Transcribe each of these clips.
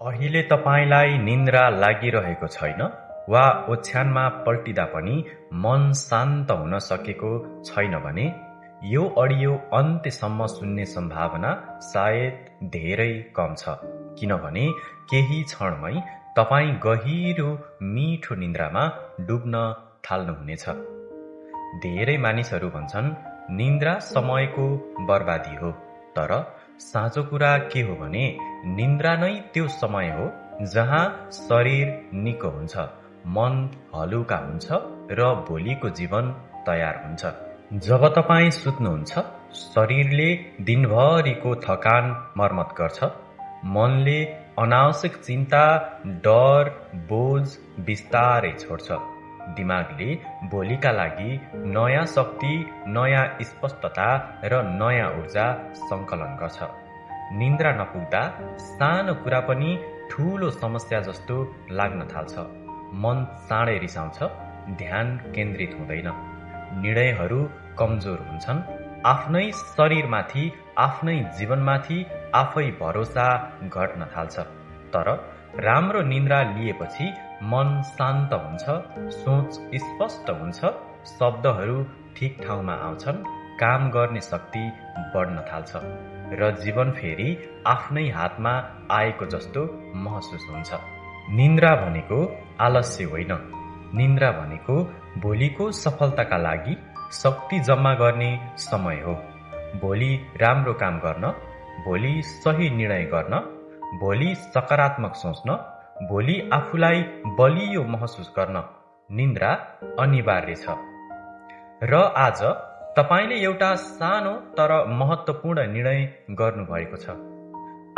अहिले तपाईलाई निन्द्रा लागिरहेको छैन वा ओछ्यानमा पल्टिँदा पनि मन शान्त हुन सकेको छैन भने यो अडियो अन्त्यसम्म सुन्ने सम्भावना सायद धेरै कम छ, किनभने केही क्षणमै तपाईँ गहिरो मिठो निन्द्रामा डुब्न थाल्नुहुनेछ। धेरै मानिसहरू भन्छन् निन्द्रा समयको बर्बादी हो, तर साँचो कुरा के हो भने निन्द्रा नै त्यो समय हो जहाँ शरीर निको हुन्छ, मन हलुका हुन्छ र भोलिको जीवन तयार हुन्छ। जब तपाईँ सुत्नुहुन्छ, शरीरले दिनभरिको थकान मर्मत गर्छ, मनले अनावश्यक चिन्ता, डर, बोझ बिस्तारै छोड्छ। दिमागले भोलिका लागि नयाँ शक्ति, नयाँ स्पष्टता र नयाँ ऊर्जा सङ्कलन गर्छ। निन्द्रा नपुग्दा सानो कुरा पनि ठूलो समस्या जस्तो लाग्न थाल्छ। मन चाँडै रिसाउँछ, ध्यान केन्द्रित हुँदैन, निर्णयहरू कमजोर हुन्छन्, आफ्नै शरीरमाथि, आफ्नै जीवनमाथि आफै भरोसा घट्न थाल्छ। तर राम्रो निन्द्रा लिएपछि मन शान्त हुन्छ, सोच स्पष्ट हुन्छ, शब्दहरू ठिक ठाउँमा आउँछन्, काम गर्ने शक्ति बढ्न थाल्छ र जीवन फेरि आफ्नै हातमा आएको जस्तो महसुस हुन्छ। निन्द्रा भनेको आलस्य होइन, निन्द्रा भनेको भोलिको सफलताका लागि शक्ति जम्मा गर्ने समय हो। भोलि राम्रो काम गर्न, भोलि सही निर्णय गर्न, भोलि सकारात्मक सोच्न, भोलि आफूलाई बलियो महसुस गर्न निन्द्रा अनिवार्य छ। र आज तपाईले एउटा सानो तर महत्त्वपूर्ण निर्णय गर्नुभएको छ।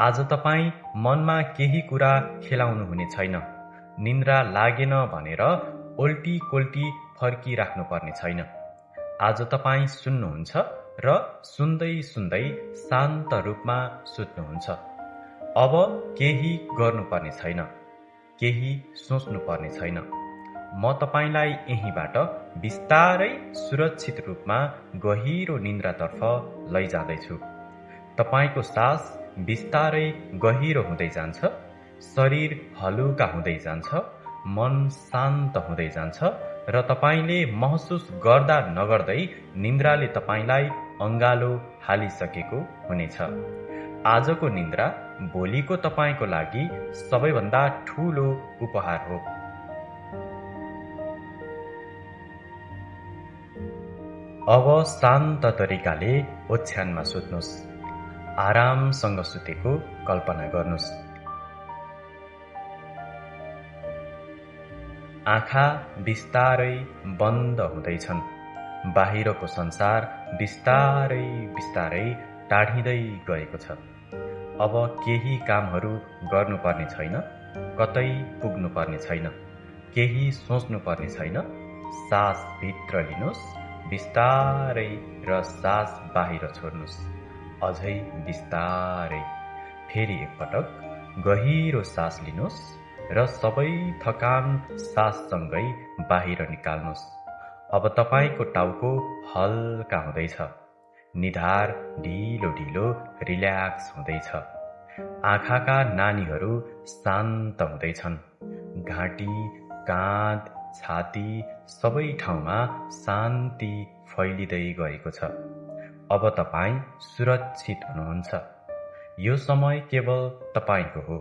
आज तपाईँ मनमा केही कुरा खेलाउनु हुने छैन। निन्द्रा लागेन भनेर ओल्टी कोल्टी फर्किराख्नु पर्ने छैन। आज तपाईँ सुन्नुहुन्छ र सुन्दै सुन्दै शान्त रूपमा सुत्नुहुन्छ। अब केही गर्नुपर्ने छैन, केही सोच्नुपर्ने छैन। म तपाईलाई यहीँबाट बिस्तारै सुरक्षित रूपमा गहिरो निन्द्रातर्फ लैजाँदैछु। तपाईको सास बिस्तारै गहिरो हुँदै जान्छ, शरीर हलुका हुँदै जान्छ, मन शान्त हुँदै जान्छ र तपाईले महसुस गर्दा नगर्दै निन्द्राले तपाईलाई अङ्गालो हालिसकेको हुनेछ। आजको निन्द्रा भोलिको तपाईको लागि सबैभन्दा ठूलो उपहार हो। अब शान्त तरिकाले ओछ्यानमा सुत्नुस्। आरामसँग सुतेको कल्पना गर्नुस्। आँखा बिस्तारै बन्द हुँदैछन्। बाहिरको संसार बिस्तारै बिस्तारै टाढिँदै गएको छ। अब केही कामहरू गर्नुपर्ने छैन, कतै पुग्नुपर्ने छैन, केही सोच्नुपर्ने छैन। सास भित्र लिनुस्, बिस्तारै र सास बाहिर छोड्नुस्। अझै बिस्तारै। फेरि एकपटक गहिरो सास लिनुस् र सबै थकान साससँगै बाहिर निकाल्नुस्। अब तपाईको टाउको हल्का हुँदैछ, निधार ढिलो ढिलो रिल्याक्स हुँदैछ। आँखाका नानीहरू शान्त हुँदैछन्। घाँटी, काँध, छाती सबै ठाउँमा शान्ति फैलिँदै गएको छ। अब तपाईँ सुरक्षित हुनुहुन्छ। यो समय केवल तपाईको हो।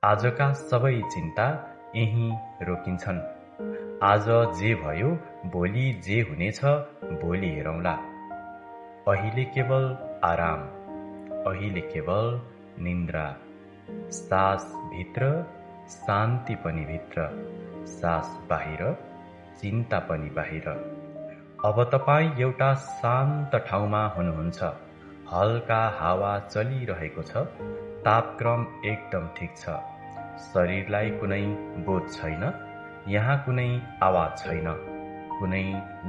आजका सबै चिन्ता यहीँ रोकिन्छन्। आज जे भयो, भोलि जे हुनेछ भोलि हेरौँला। अहिले केवल आराम, अहिले केवल निन्द्रा। सास भित्र, शान्ति पनि भित्र, सास बाहिर, चिन्ता पनि बाहिर। अब तपाईँ एउटा शान्त ठाउँमा हुनुहुन्छ। हल्का हावा चलिरहेको छ, तापक्रम एकदम ठिक छ। शरीरलाई कुनै बोझ छैन, यहाँ कुनै आवाज छैन, कुनै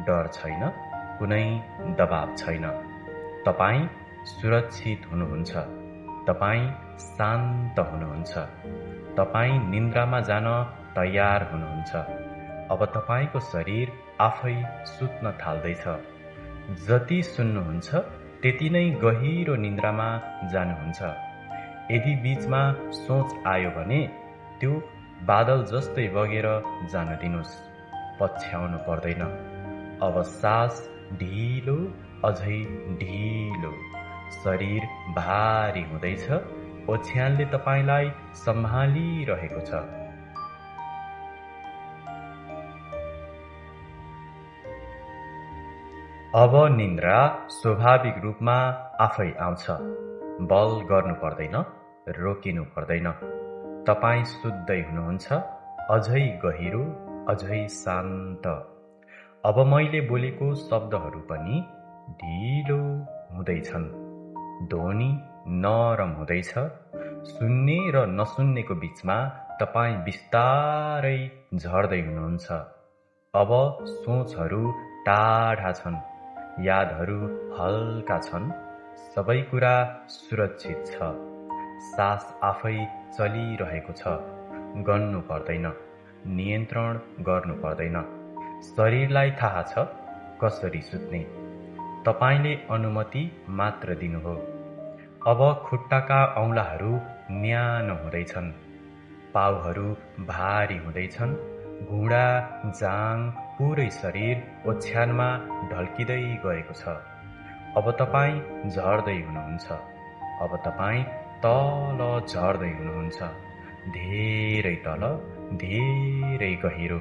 डर छैन, कुनै दबाव छैन। तपाईँ सुरक्षित हुनुहुन्छ, तपाईँ शान्त हुनुहुन्छ, तपाईँ निन्द्रामा जान तयार हुनुहुन्छ। अब तपाईको शरीर आफै सुत्न थाल्दैछ। जति सुन्नुहुन्छ त्यति नै गहिरो निन्द्रामा जानुहुन्छ। यदि बीचमा सोच आयो भने त्यो बादल जस्तै बगेर जान दिनुस्, पछ्याउनु पर्दैन। अब सास ढिलो, अझै ढिलो, शरीर भारी हुँदैछ, ओछ्यानले तपाईलाई सम्हालिरहेको छ। अब निन्द्रा स्वाभाविक रूपमा आफै आउँछ। बल गर्नु पर्दैन, रोकिनु पर्दैन। तपाईँ सुत्दै हुनुहुन्छ, अझै गहिरो, अझै शान्त। अब मैले बोलेको शब्दहरू पनि ढिलो हुँदैछन्, ध्वनि नरम हुँदैछ। सुन्ने र नसुन्नेको बीचमा तपाईँ बिस्तारै झर्दै हुनुहुन्छ। अब सोचहरू टाढा छन्, यादहरू हल्का छन्, सबै कुरा सुरक्षित छ। सास आफै चलिरहेको छ, गन्नु पर्दैन, नियन्त्रण गर्नु पर्दैन। शरीरलाई थाहा छ कसरी सुत्ने, तपाईले अनुमति मात्र दिनु हो। अब खुट्टाका औंलाहरू न्यानो हुँदैछन्, पाउहरू भारी हुँदैछन्, घुँडा, जाङ, पुरै शरीर ओछ्यानमा ढल्किँदै गएको छ। अब तपाईँ झर्दै हुनुहुन्छ, अब तपाईँ तल झर्दै हुनुहुन्छ, धेरै तल, धेरै गहिरो,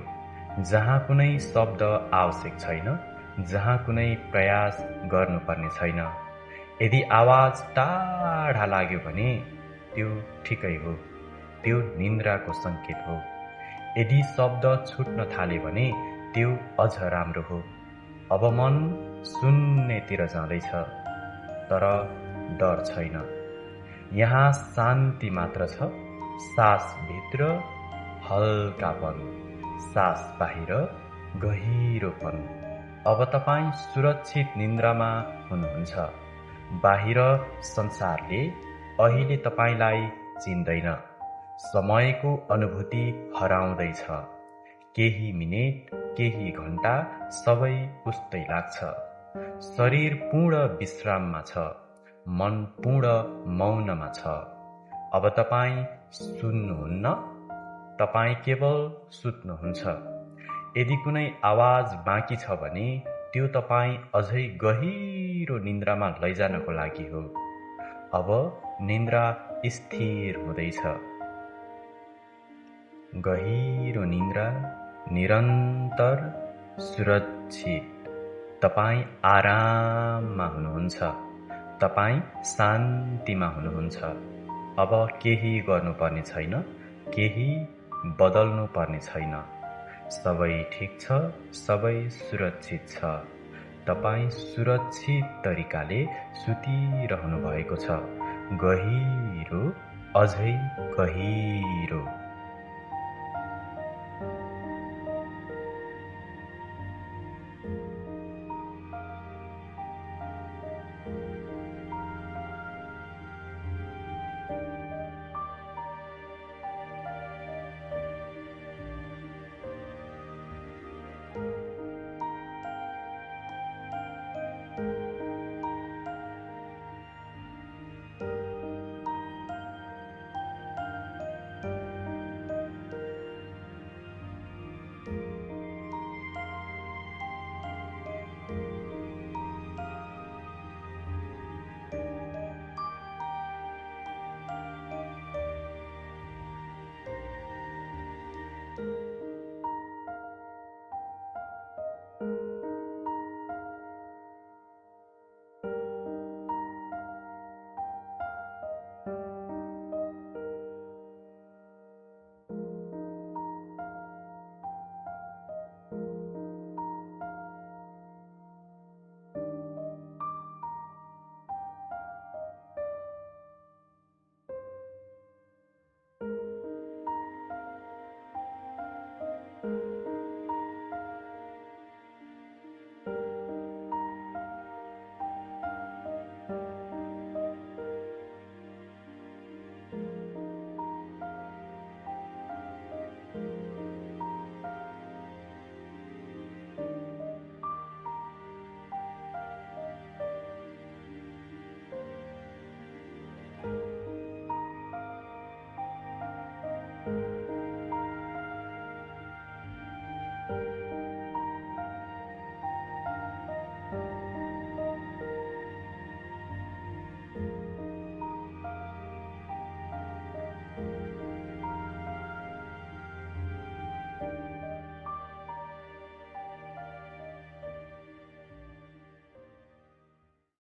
जहाँ कुनै शब्द आवश्यक छैन, जहाँ कुनै प्रयास गर्नुपर्ने छैन। यदि आवाज टाढा लाग्यो भने त्यो ठिकै हो, त्यो निन्द्राको संकेत हो। यदि शब्द छुट्न थाले भने त्यो अझ राम्रो हो। अब मन शून्यतिर जाँदैछ, तर डर छैन। यहाँ शान्ति मात्र छ, सास भित्र हल्कापन, सास बाहिर गहिरोपन। अब तपाईँ सुरक्षित निन्द्रामा हुनुहुन्छ। बाहिर संसारले अहिले तपाईलाई चिन्दैन। समयको अनुभूति हराउँदैछ। केही मिनेट, केही घण्टा सबै उस्तै लाग्छ। शरीर पूर्ण विश्राममा छ, मन पूर्ण मौनमा छ। अब तपाईँ सुन्नुहुन्न, तपाईँ केवल सुत्नुहुन्छ। यदि कुनै आवाज बाँकी छ भने त्यो तपाईँ अझै गहिरो निन्द्रामा लैजानको लागि हो। अब निन्द्रा स्थिर हुँदैछ। गहिरो निन्द्रा, निरन्तर, सुरक्षित। तपाईँ आराममा हुनुहुन्छ, तपाईँ शान्तिमा हुनुहुन्छ। अब केही गर्नुपर्ने छैन, केही बदल्नु पर्ने छैन। सबै ठिक छ, सबै सुरक्षित छ। तपाईँ सुरक्षित तरिकाले सुतिरहनु भएको छ, गहिरो, अझै गहिरो।